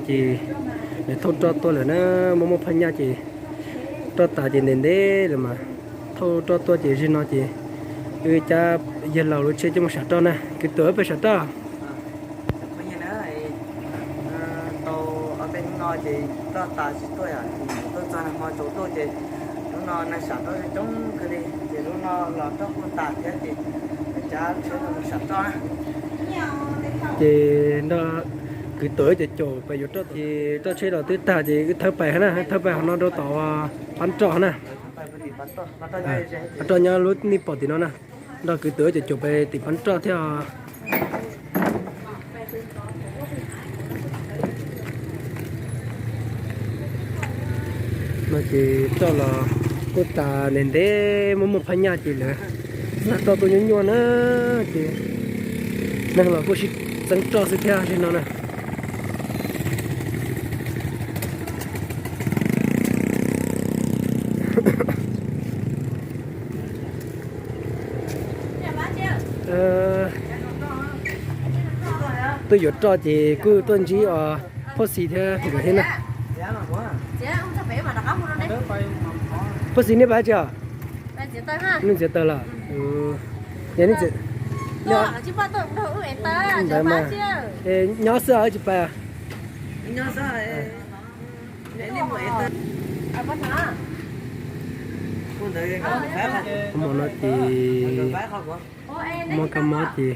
Ces nws thauj roj tuaj lawm na, muaj muaj phaj nyaj ces roj tas ces ntev ntev lawm mas thauj roj tuaj ces zaum no ces wb cab yawg laus lub tsheb coj mus sam roj na. Kwv Tuam, wb pab sam roj. Tau ob peb hnub no ces roj tas tsis tuaj yom, tuaj txog nag hmo tsaus tuaj ces lub no neeg sam roj coob kawg li ces lub no los roj kuj tas thiab ces cab tsheb tuaj mus sam roj na. Ces nrog Kwv Tuam wb caum caum pais yuav roj, ces roj tsheb los twb tag ces wb thawb pais na, thawb pais hauv no rau tom pab roj na. Pab roj nyob lub nej pom tim no na. Nrog Kwv Tuam wb caum caum pais tim pab roj thiab. No ces roj los kuj tas ntev ntev, muaj muaj phaj nyaj ces lawv xa roj tuaj nyuaj nyuaj na, ces neeg los kuj sib txeeb roj xwb thiab zaum no na. Tuaj yuav roj ces kuj tuaj ntsib os Phoj Xis thiab nkawd thiab na. Phoj Xis nej pais tsi os? Nej txiav taws los? Ntawd mas. Nyob xwb os, tsis pais. Hmo no ces muaj kab mob ces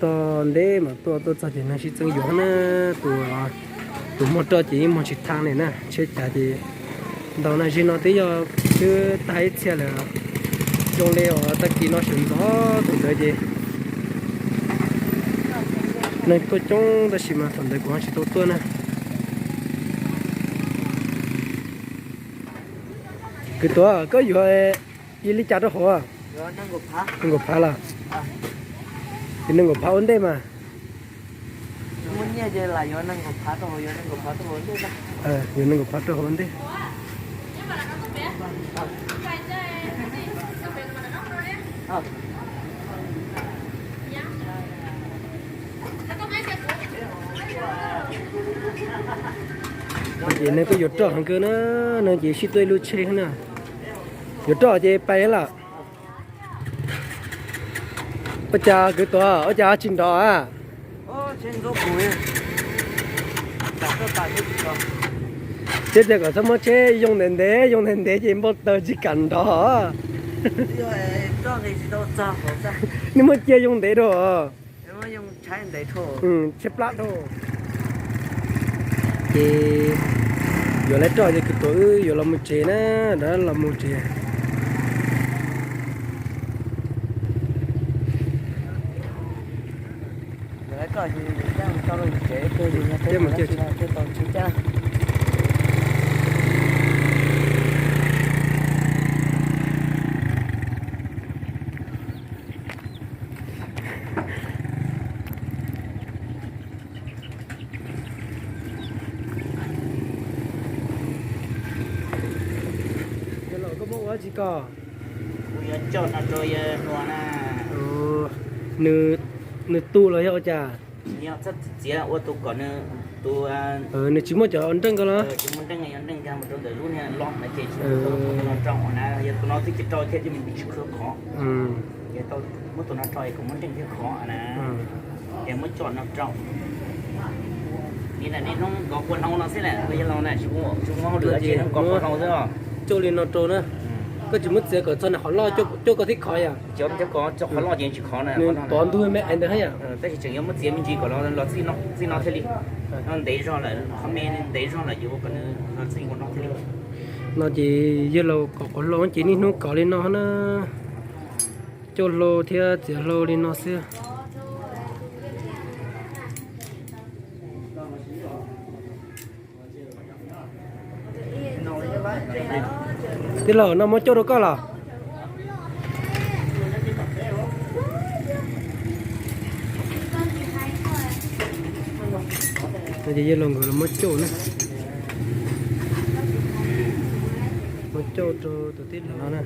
toj ntev mas tuaj tuaj txog ces neeg sib txeeb yuav na. Tus, tus muag roj ces yeej muag tsis thaj li na, tsheb cav ces ntau na. Zaum no twb yog twb tag ib txhia lawm, zoo li uas tag kis no sawv ntxov thaum ntawd ces neeg tuaj coob tab sis mas thaum ntawd kuv ho tsis tau tuaj na. Kwv Tuam, koj yuav ib li cas rau hauv? Nees nkaum phav los? Ces nees nkaum phav ua ntej mas. Yuav nees nkaum phav rau hauv ua ntej. Ces neeg tuaj yuav roj heev kawg na, neeg ces sib tuaj ib lub tsheb na. Yuav roj ces pais lawm. Ua cas Kwv Tuam, ua cas tsis nrov a? Thiab tias kom txhob muab tsheb yoo ntev ntev, yoo ntev ntev ces npau taws tsis kam nrov. Nej muab cia yoo ntev rau. Tsheb plab dhau. Ces yuav lawv roj ces Kwv Tuam wb yuav los mus tsev na, rov los mus tsev. Yawg laus, koj muab ua tsi koj? Kuv yuav coj no rau yawg hluas na. Nws tu los yog ua cas? Yog txhob txiav ua tus kom nws, tus, nws tsis muaj cov nreej ko los? Tsis muaj nreej, yog nreej nkag mus rau ntawm lub niag loj na ces tsis muaj tus no rau na, yog tus no twb tsis rau thiab ces tsis khov. Yog tau muab tus no rau es kom muaj nreej thiab khov na. Ces muab coj no rau. Nim no nej hnub nkos kua hlau no xwb na, kuv yawg laus na, tsis muaj hauj lwm dab tsi, hnub nkos kua hlau xwb os. Coj li no rau na. Koj tsis muab txiav kom txog nws qhov loj coj koj thiaj khov yom? Cov cov ko qhov loj ces tsis khov na. Nws tov ntug me ntawd thiab yom? Tab sis tseem yuav muab txiav me ntsis kom los txij no thiaj li. No ntev zog lawm, qhov me ntev zog lawm ces ua kom nws los txij ua no thiaj li. No ces yawg laus kom quav hlau ces niaj hnub kov li no na. Coj hlau thiab txiav hlau li no xwb. Tij laug, no muab coj rau koj los? No ces yawg laus nkawd los muab coj na. Muab coj rau tus tij laug no na.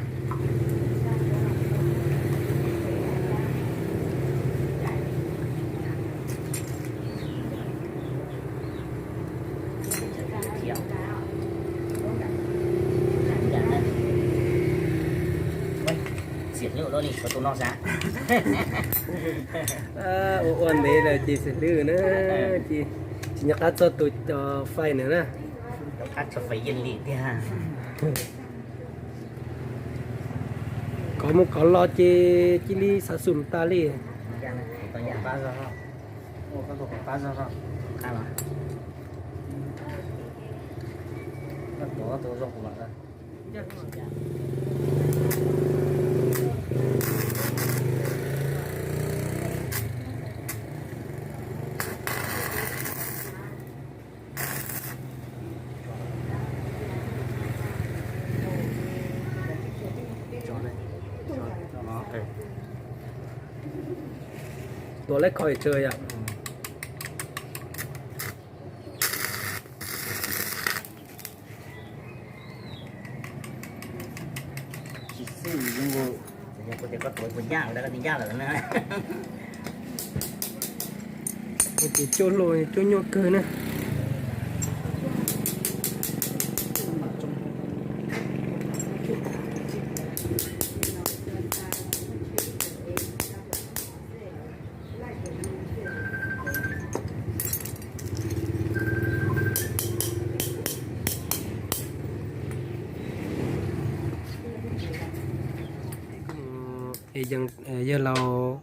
Ua ua ntev lawm ces xws lwm na, ces tsis nco qab txog tus fais na na. Kov mus kov los ces cia li xav xum tas li. Tuav leb kho tsawv yom. Ces coj hlua coj nyuaj kawg na. Yawg laus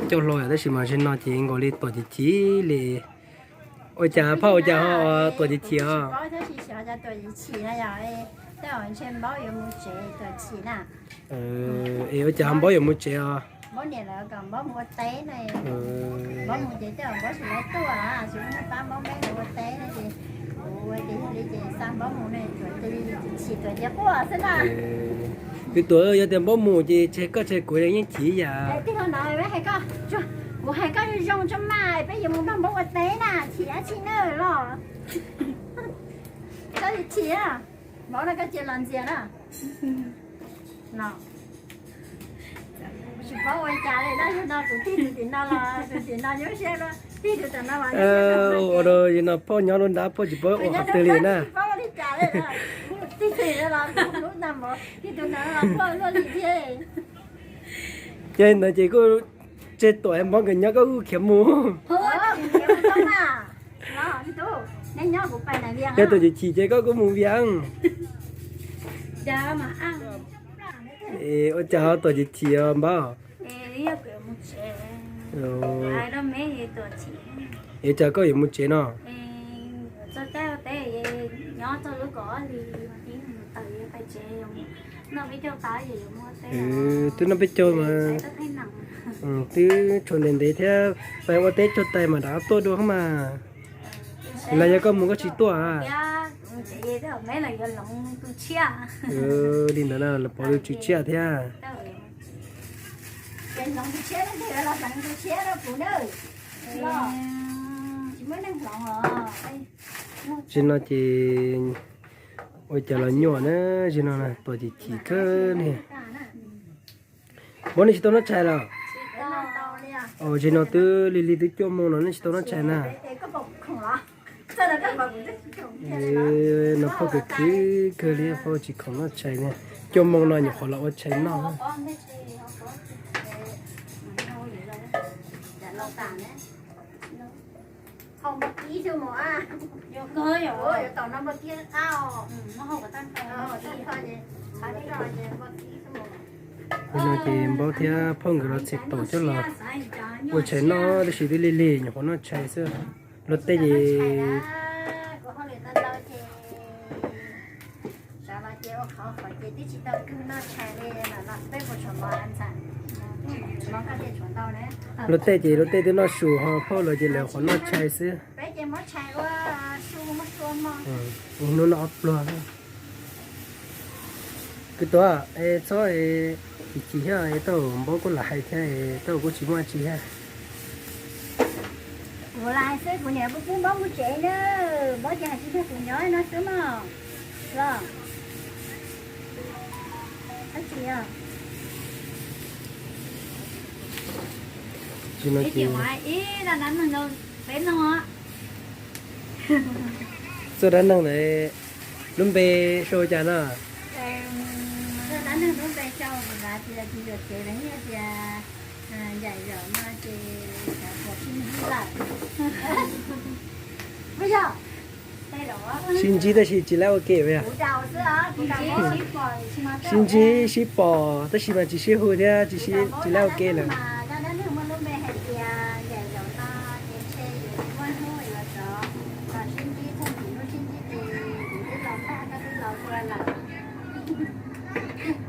coj hlua tab sis mas zaum no ces nkaus li tuam chim chim li. Ua cas phauj ua cas ho tuam chim chim os? Es ua cas ho npaub yuav mus tsev os? Kwv Tuam, yog tias npaub mus ces tseg koj tseg kuv yeej chim yam. Kuv hais koj zoo zoo tso mas, peb yuav mus npaj npaub ua teb na, chim dab tsi na los. Koj chim, npaub no koj cia los ntxias na. Tsis paub ua cas li, yog no kuv tig tus tim no los tus tim no nyob siab, tig tus tim no los nyob siab. Ua rau yog no phauj nyob lub nrab phauj tsis paub ua qhov twg li na. Tig tus no los tig tus no los phauj luaj li thiab. Ces ntawd ces kuj tseg Tuam Npaub nkawd nyob koj kuj khiav mus. Yog Tuam chim chim ces koj kuj mus Vias. Ua cas ho Tuam chim chim os Npaub? Es cas koj yuav mus tsev no? Twb noj peb caug mas, twb tshuav ntev ntev thiab, pais ua teb cuag tais mas rov qab tuaj dua mas. Los yog koj mus koj tsis tuaj? Li ntawd na los pov tus tswv tshiab thiab. Zaum no ces ua cas los nyuaj na, zaum no Tuam chim chim kawg li. Npaub nej tsis tau noj tshais los? Zaum no twb lig lig twb cuaj moos no nej tsis tau noj tshais na. No phauj khwv khwv kawg li, phauj tsis khoom noj tshais na. Cuaj moos no nyuam qhuav los ua tshais noj. Zaum no ces Npaub thiab phauj nkawd los txhim taum coj los ua tshais noj, tab sis twb lig lig nyuam qhuav noj tshais xwb. Luag tej ces luag tej ces luag tej twb noj su ho phauj lawv ces lawv qhuav noj tshais xwb. Hnub no ob pluag. Kwv Tuam, es txhob chim chim thiab, Taub Npaub kuj lam hais thiab, Taub kuj tsis muaj dab tsi thiab. Kuv lam hais xwb, kuv niam kuj pub Npaub mus tsev na, Npaub ces hais tsis tag kuv nyob no xwb no. Los, dab tsi os? Tsis no ces txoj dab neeg ntawd lub npe sau cas no? Neeg lub npe sau nkav tias tsis yuam kev los yog tias ncaim zaum no ces xav pom sib ntsib lawm. Puas yog? Sib ntsib tab sis tsis laib ua ke yom? Sib ntsib sib pom tab sis mas tsis sib hu thiab tsis laib ua ke lawm.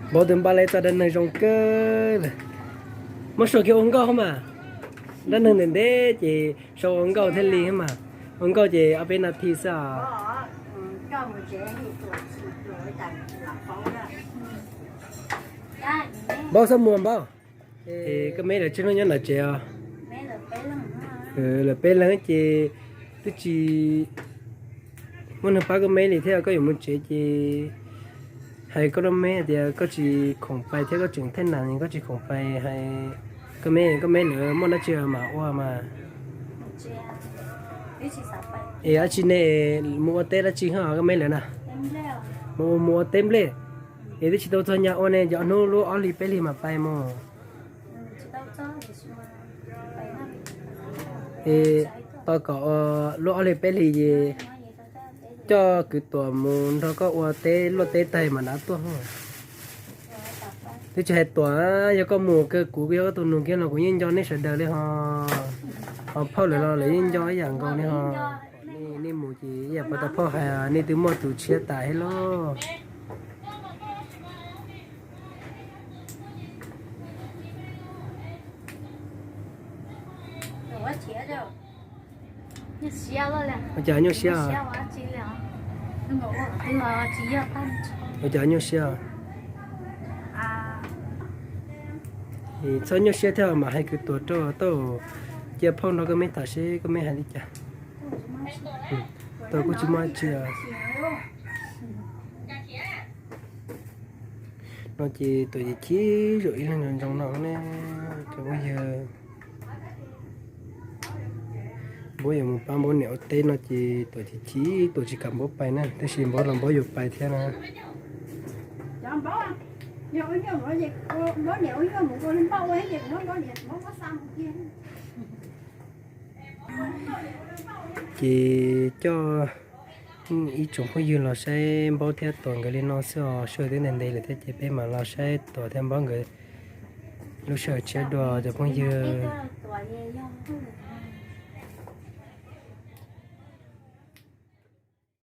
Npawg tus npaj lawv txoj dab neeg zoo kawg. Muab sau kiag ua nkauj mas. Dab neeg ntev ntev ces sau ua nkauj thiaj li mas. Ua nkauj ces ob peb nas this xwb os. Npawg, txhob mus npawg. Es koj me lawv tsawg leej nyob nram tsev os? Lawv peb leeg ces twb tsis muaj neeg pab koj me li thiab, koj yuav mus tsev ces hais koj lub me tias koj tsis khoom pais thiab, koj tseem thej nas, koj tsis khoom pais, hais koj me, koj me lawv muaj dab tsi mam ua mas. Es dab tsi ne, mus ua teb dab tsi ho koj me lawv na? Mus ua, mus ua teb nplej. Es twb tsis tau txog nyab ua ne, cov hnub lub ob hlis peb hlis mam pais mus. Es tos kom lub ob hlis peb hlis ces coj kwv Tuam mus nrog koj ua teb, luaj teb tag mam rov tuaj. Twb tsis hais Tuam, yog koj mus kawg kuv yog koj tus nus kiag los kuv yeej nco nej sawv daws li ho. Ho phauj lawv los lawv yeej nco ib yam nkaus li ho. Nej mus ces ib yam puag ta phauj hais, nej twb muaj tus tshiab tas thiab lauj. Ua cas nyuaj siab? Ua cas nyuaj siab? Txhob nyuaj siab thiab mas, hais kwv Tuam rau tau cia phauj nrog koj me tham seb koj me hais li cas. Tau kuj tsis muaj dab tsi. No ces Tuam chim chim zaum ib leeg ntsoov no ne, cov phooj ywg. Npaub yuav mus pab Npaub niam ua teb no ces Tuam chim chim, Tuam tsis kam Npaub pais na, tab sis Npaub los Npaub yuav pais thiab na. Ces coj ib tsoom phooj ywg los saib Npaub thiab Tuam nkawd li no xwb os, sij hawm twb ntev ntev lawm thiab ces peb mam los saib Tuam thiab Npaub nkawd lub sij hawm tshiab dua cov phooj ywg.